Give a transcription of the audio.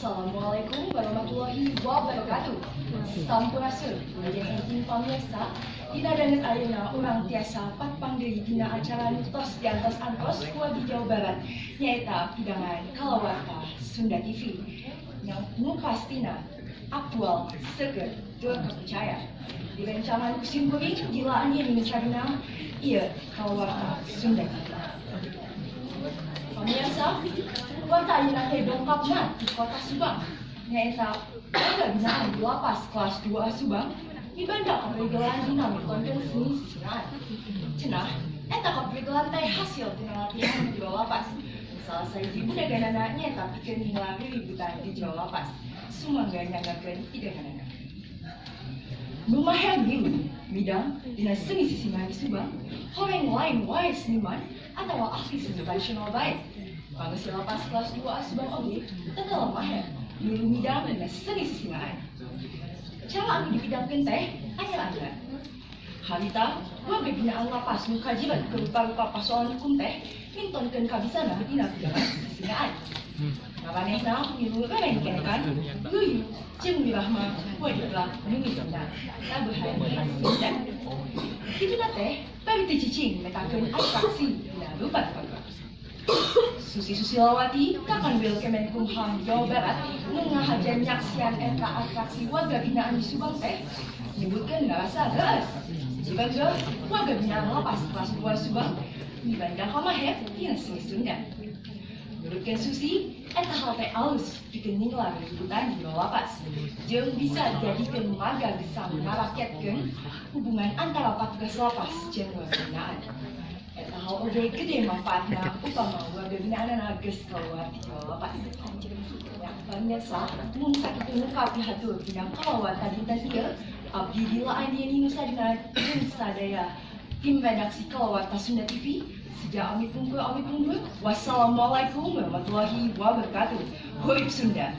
Assalamualaikum warahmatullahi wabarakatuh. Sampurasun, wilujeng enjing pamirsa. Dina danget ayeuna urang tiasa patpang deui dina acara nu tos diantos-antos ku wargi Jawa Barat, nyaeta pidangan Kalawarta Sunda TV. Yang nu pastina aktual, seger, terpercaya. Direncangan ku sim kuring Dila Andini Nusarina, ieu Kalawarta Sunda TV. Pemirsa, warta ayeuna teh dongkapna di Kota Subang. Nyaeta warga binaan di Lapas kelas 2A Subang dibanda kaprigelan dina mitonkeun seni sisingaan. Cenah, eta kaprigelan teh hasil tina latihan di jero lapas. Salah sahiji budaganana nyaeta pikeun ninglar riributan di jero lapas. Sumangga nyanggakeun hidanganana. Nu maher ngilu midang dina seni sisingaan di Subang, horeng lain wae seniman atawa ahli seni tradisional bae. Pangeusi Lapas kelas 2A Subang oge tetep maher ngilu midang dina seni sisingaan. Cara anu dipidangkeun teh anyar-anyar. Harita, warga binaan lapas nu kajiret ku rupa-rupa pasoalan hukum teh mintonkeun kabisana dina pidangan sisingaan. Maranehna ngilu rerengkekan, luyu, jeung wirahma waditra nu ngijina tabuhan Sunda. Kituna teh bari teu cicing metakeun atraksi dina rupa-rupa. Susi Susilawati, Kakanwil Kemenkumham Jawa Barat, nu ngahaja nyaksian eta atraksi warga binaan di Subang teh nyebutkeun ngarasa reueus. Jiga warga binaan Lapas kelas 2 Subang mibanda kamaher dina seni Sunda. Nurutkeun Susi, eta hal teh alus pikeun ninglar riributan di lapas. Jeung bisa dijadikeun marga gesang ngarakyatkeun hubungan antara patugas lapas jeung warga binaan. Eta hal oge gede manfaatna upama warga binaanana geus keluar ti lapas. Ya, pemirsa, mung sakitu nu kapihatur dina Kalawarta dinten ieu. Abdi Dila Andiani Nusadina jeung sadaya tim redaksi Kalawarta Sunda TV seja amit pungkur amit mundur. Wassalamualaikum warahmatullahi wabarakatuh. Hurip Sunda.